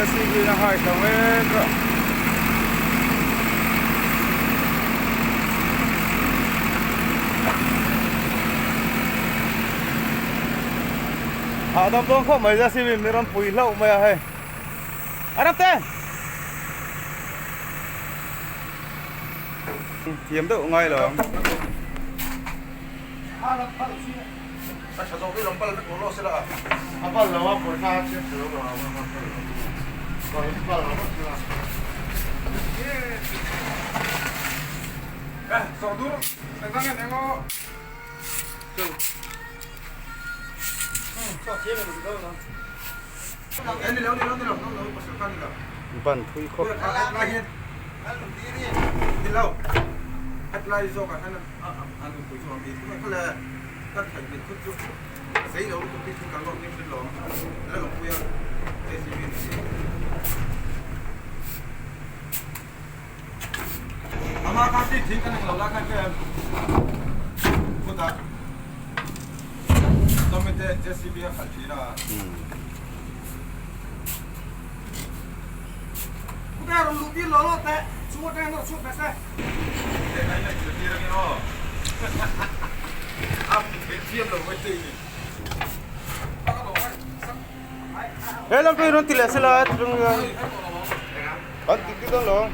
JCB in a hai thla mek a. Hahdam dawn khawp mai JCB in min rawn pui hlauh mai a hei. A ram te! Thiam deuh ngai lo ang. Ban thui khawp. He lam pawh hi rawn ti leh sela tlung hian an ti ti dawn lo ang.